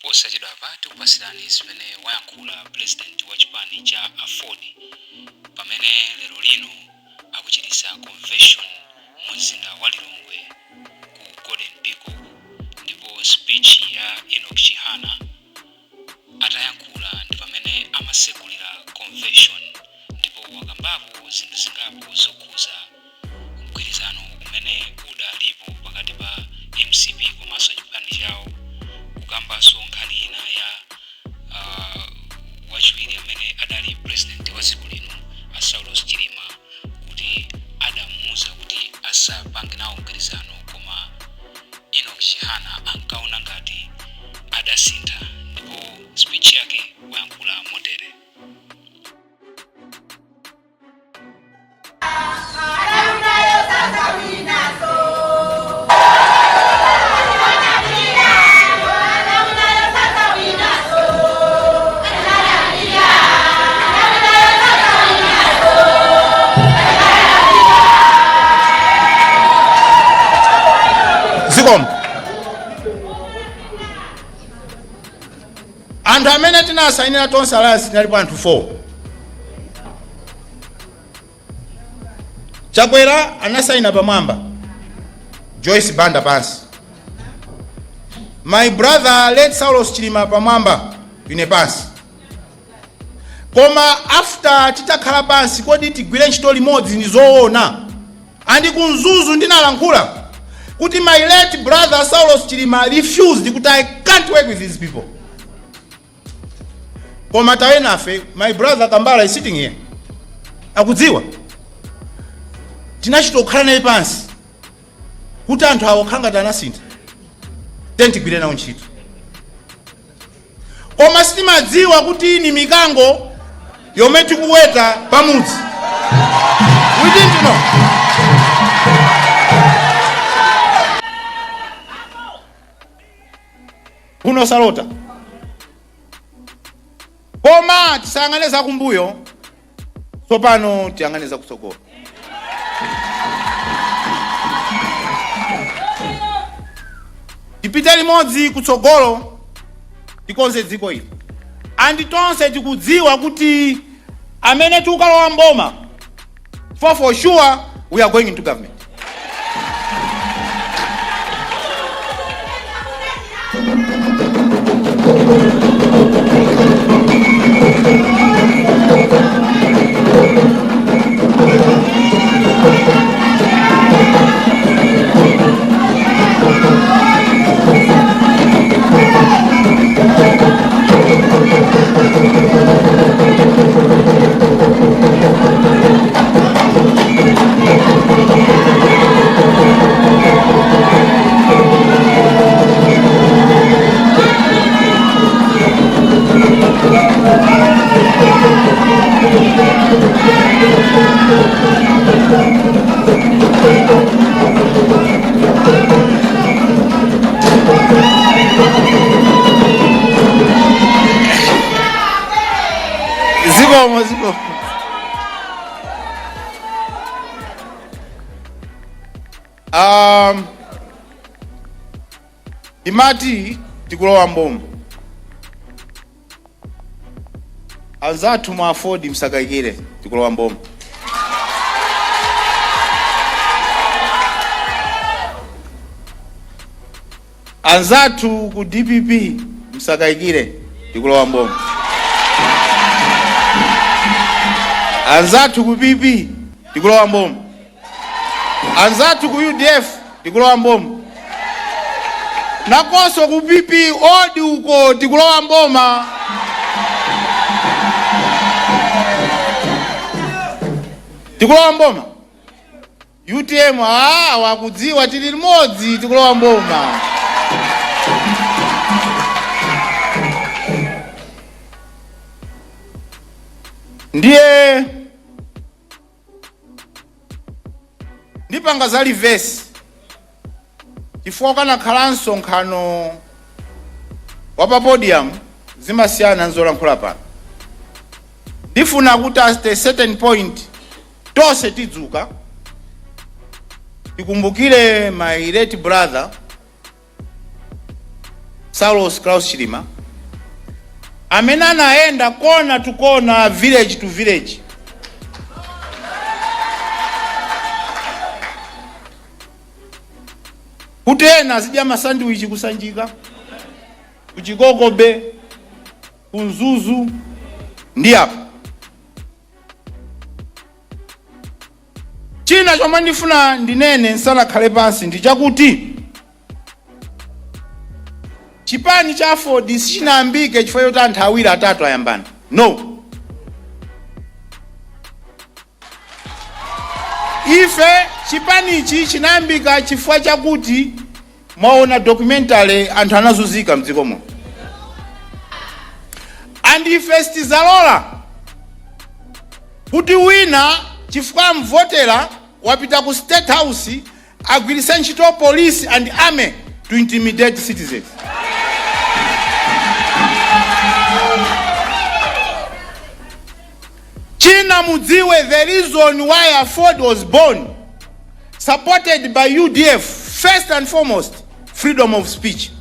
posachedwa patu kupasirani zimene wayankhula president wa chipani cha Aford pamene lero lino akuchitisa convention mu mzinda wa Lilongwe ku Golden Peacock, ndipo speech ya Enock Chihana atayankhula ndi pamene amasekulira convention, ndipo wakambapo zinthu zingapo zokhuza mgwirizano umene udalipo pakati pa MCP komanso chipani chawo, kukambanso nkhani ina ya wachiwiri amene adali president wa dziko lino Chilima kuti adamuuza kuti asapange nawo mgwirizano, koma Enock Chihana ankaona ngati adasintha, ndipo speech yake wayankhula motere. Anthu amene tinasainira tonse alliance tinalipo anthu 4. Chakwera anasaina pamwamba, Joyce Banda pansi. My brother late Chilima pamwamba, ine pansi. Koma after titakhala pansi kodi tigwire ntchito limodzi ndi zoona, andi kunzuzu ndinalankhula kuti my late brother Chilima refused kuti I can't work with these people. Koma tawenafe, my brother Kambala is sitting here. Akudziwa tinachitokhala naye pansi kuti anthu awo khangati anasintha tigwire nawo ntchito. Koma sitimadziwa kuti ni mikango yomwe tikuweta pamudzi. We didn't know. Kuno salota. Koma tisangane za kumbuyo, sopano tiyangane za kutsogolo. Tipite limodzi kutsogolo tikonze dziko ili. Andi tonse tikudziwa kuti amene tikukalowa mboma, for sure we are going into government. Ziko. Imati tikulowa mboma. Anzathu mu Aford msakayikire tikulowa mboma. Anzathu ku DPP msakayikire tikulowa mboma. Anzathu ku PP tikulowa mboma. Anzathu ku UDF tikulowa mboma. Nakonso ku PP odi uko tikulowa mboma. Tikulowa mboma. UTM wakudziwa tili limodzi tikulowa mboma. Ndiye ndipanga za reverse chifukwa kana khalanso nkhano wapa podium zimasiyana nzolankhula pano. Ndifuna kuti at a certain point tonse tidzuka tikumbukire my late brother Chilima amene anaenda kona to kona, village to village. Kuti ena azidya masandwich kusanjika, kuchikokobe, kunzuzu, ndi apa. China chomwe ndifuna ndinene nsanakhale pansi ndi chakuti chipani cha Aford sichinayambike chifukwa choti anthu awiri atatu ayambana. No. Ife chipanichi chinayambika chifukwa chakuti mwaona documentary anthu anazunzika mdzikomo. And ife sitizalola kuti wina chifukwa mvotera wapita ku State House agwiritse ntchito police and army to intimidate citizens. China mudziwe the reason why Aford was born, supported by UDF, first and foremost, freedom of speech.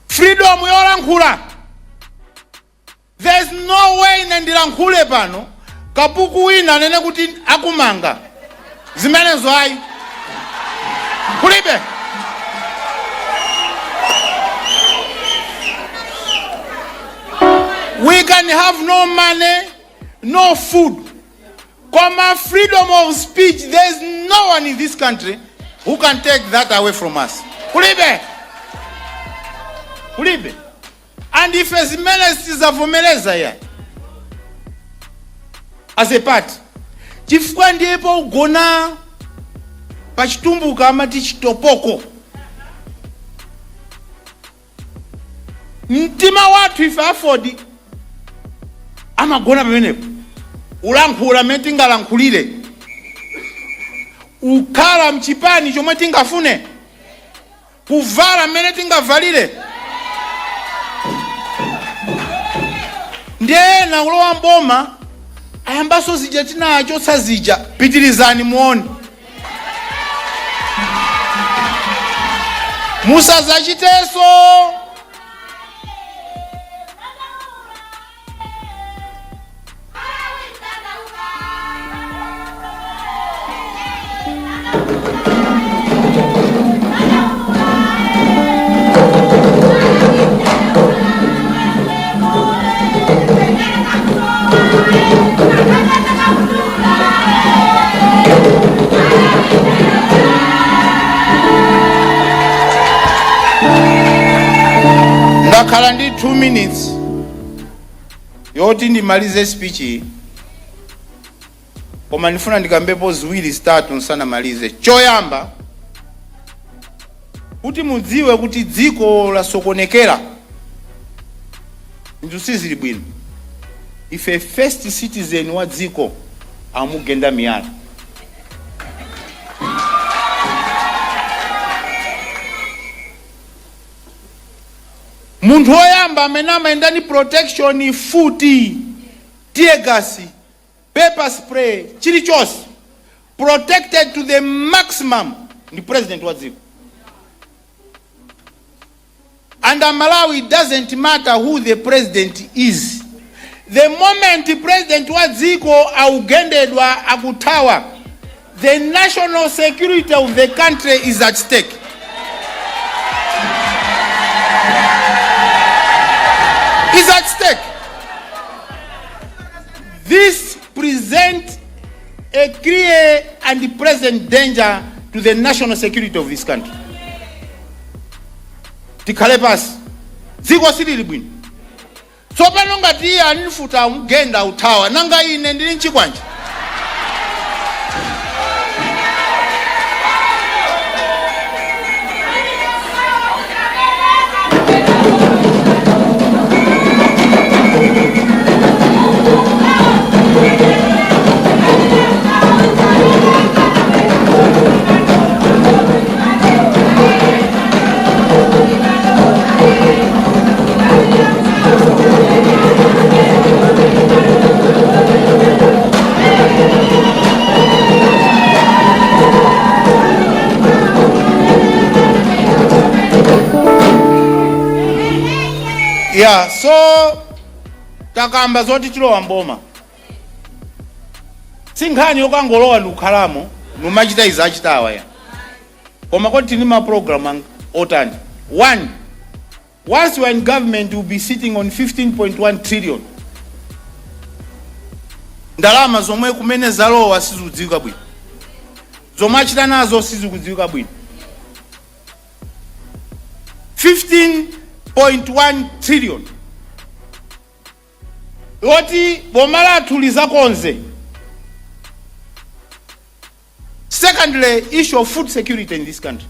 Freedom yolankhula. There's no way nendilankhule pano kapuku wina nene kuti akumanga zimenezo ayi kulibe. We can have no money, no food. Koma freedom of speech, there's no one in this country who can take that away from us. Kulibe. Kulibe. And if as menace is avomeleza ya as a part, chifukwa ndipo ugona pachitumbuka amati chitopoko. Mtima watu ife Aford amagona pamenepo. Ulankhula meti ngalankhulire. Ukhala mchipani chomwe tingafune. Kuvala mene tingavalire. Ndiye na ulowa mboma ayambaso zija tinacho sazija pitirizani muone. Musa zachiteso. Ndakhala ndi 2 minutes yoti ndimalize speech, koma ndifuna ndikambepo ziwiri zitatu nsanamalize. Choyamba kuti mudziwe kuti dziko lasokonekera ndithu sizili bwino. Ife first citizen wa dziko amugenda miyala. Munthu woyamba amene amayenda ni protection, futi, tear gas, pepper spray, chilichonse protected to the maximum ni president wa dziko. And Malawi, it doesn't matter who the president is. The moment the president wa dziko augendedwa akutawa, the national security of the country is at stake. Is at stake. This presents a clear and present danger to the national security of this country. Tikhale pasi. Dziko silili bwino. Tsopano ngati anifuta mgenda utawa nanga ine ndili nchikwanje. Yeah, so takamba zoti chilowa mboma sinkhani yokangolowa nukhalamo numachita izi achitawa ya koma koti tinima program otani. 1, once we are in government we will be sitting on 15.1 trillion ndalama zomwe kumene zalowa sizudziwika bwino, zomwe achita nazo sizikudziwika bwino. 15.1 trillion yoti boma lathu lizakonze. Secondly, issue of food security in this country.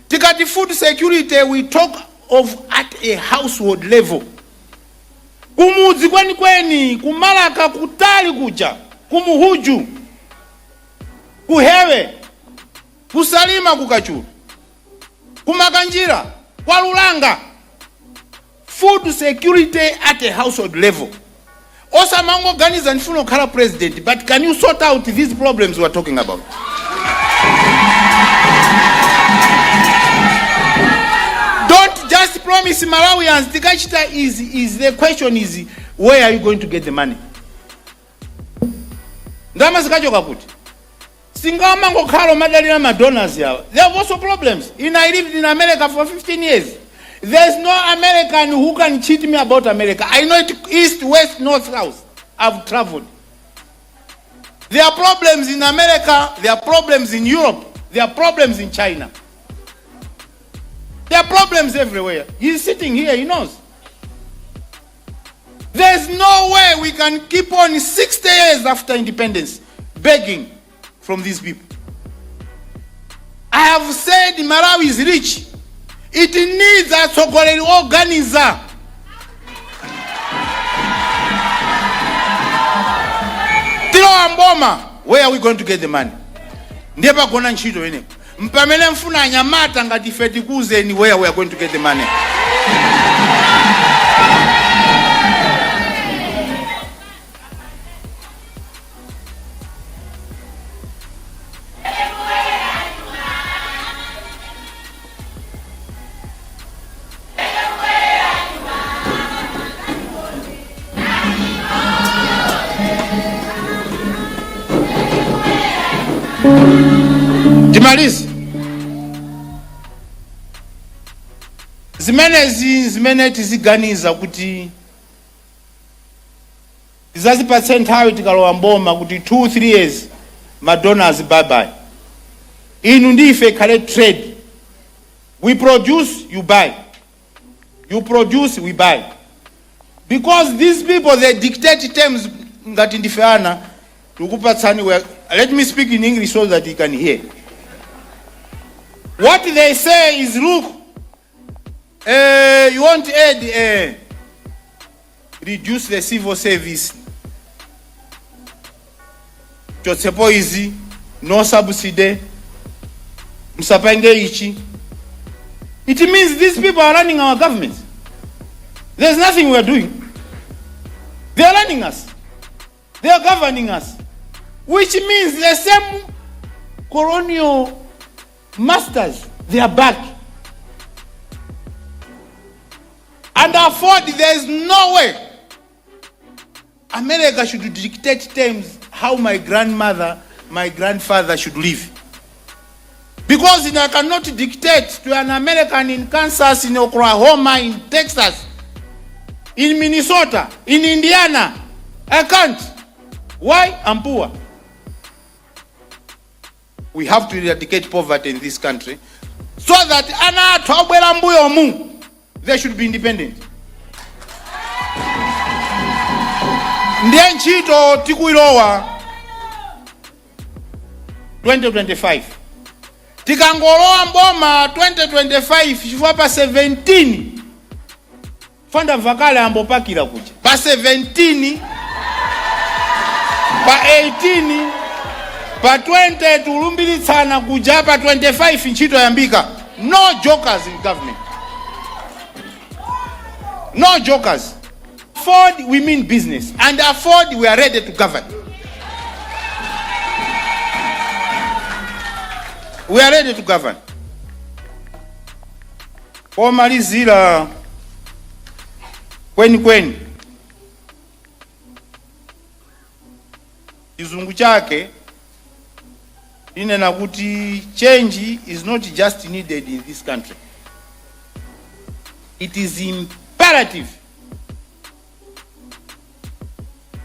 Tikati food security we talk of at a household level. Kumudzi kweni kumalaka kutali kuja kumuhuju kuhewe kusalima kukachuru kumakanjira kwa Lulanga. Food security at a household level. Osa mango ganiza nfuno khala president, but can you sort out these problems we are talking about? Don't just promise Malawians. Tikachita is the question is where are you going to get the money? Ndama zikachoka kuti singa mango khalo madalira madonors yawa. There are also problems. I lived in America for 15 years. There's no American who can cheat me about America. I know it east, west, north, south. I've traveled. There are problems in America, there are problems in Europe, there are problems in China. There are problems everywhere. He's sitting here, he knows. There's no way we can keep on 60 years after independence begging from these people. I have said Malawi is rich. It needs a sogoleri organizer. Tilo amboma, where are we going to get the money? Ndeba kona nchito wene. Mpamele mfuna nyamata ngati feti kuze ni where we are going to get the money. Timalizi zimene tiziganiza kuti zazipatse nthawi tikalowa mboma kuti 2-3 years madonors bye bye. Inu ndife khale trade. We produce, you buy. You produce, we buy. Because these people they dictate terms ngati ndifeana tukupatsani. Let me speak in English so that you can hear. What they say is, look, you want aid, reduce the civil service. Chotsepo easy, no subsidy, msapenge ichi. It means these people are running our government. There's nothing we are doing. They are running us. They are governing us. Which means the same colonial masters, they are back. And Aford, there is no way America should dictate terms how my grandmother, my grandfather should live. Because I cannot dictate to an American in Kansas, in Oklahoma, in Texas, in Minnesota, in Indiana. I can't. Why? I'm poor. We have to eradicate poverty in this country so that they should be independent. Ndiye nchito tikuilowa 2025. Tikangolowa mboma 2025 chifukwa pa 17 fanda vakale ambo pakira kuja. Pa 17, pa 18, pa 20 tulumbilitsana kuja, pa 25 nchito yambika. No jokers in government. No jokers. Aford, we mean business. And Aford, we are ready to govern. We are ready to govern. Omalizira kweni chizungu chake inena kuti change is not just needed in this country, it is imperative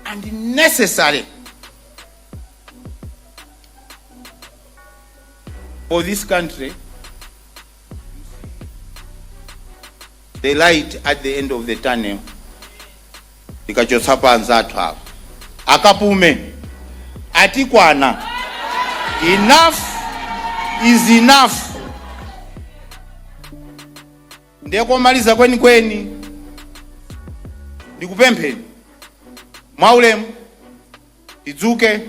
and necessary for this country the light at the end of the tunnel ikachotsa anzathu apo akapume atikwana. Enough is enough. Ndekomaliza kweni ndikupempheni mwaulemu tidzuke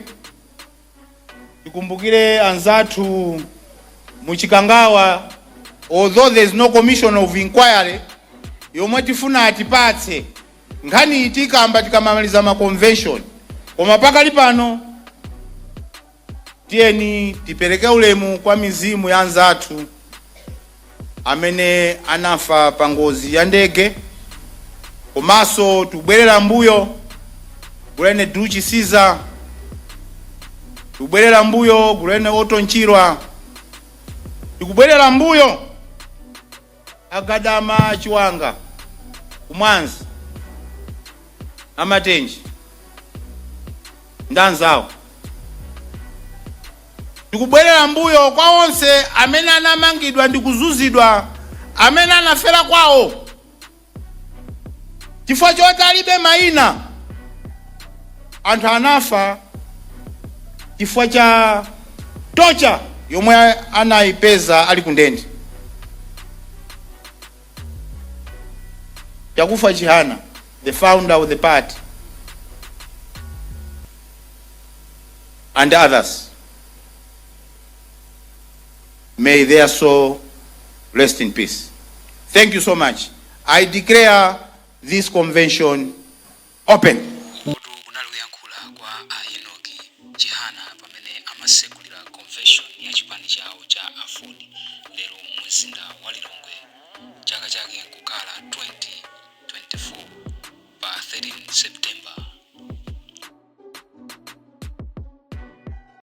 tikumbukire anzathu muchikangawa, although there is no commission of inquiry yomwe tifuna atipatse nkhani itikamba tikamaliza ma convention, koma pakali pano tiyeni tipereke ulemu kwa mizimu ya anzathu amene anafa pa ngozi ya ndege, komanso tubwerera mbuyo kulene Duchi Siza, tubwerera mbuyo kulene Otto Nchirwa, tikubwerera mbuyo Agadama Chiwanga kumwanzi amatenji ndanzawo, tikubwerera mbuyo kwa onse amene anamangidwa ndi kuzuzidwa, amene anafera kwawo chifukwa choti alibe mayina. Anthu anafa chifukwa cha tocha yomwe anayipeza ali kundende. Chakufa Chihana, the founder of the party, and others. May their soul rest in peace. Thank you so much. I declare this convention open. Kunaluyankhula kwa Enock Chihana pamene amasekulira convention ya chipani chawo cha Aford lero mzinda wa Lilongwe, chaka chake kukhala 2024 pa 13 September.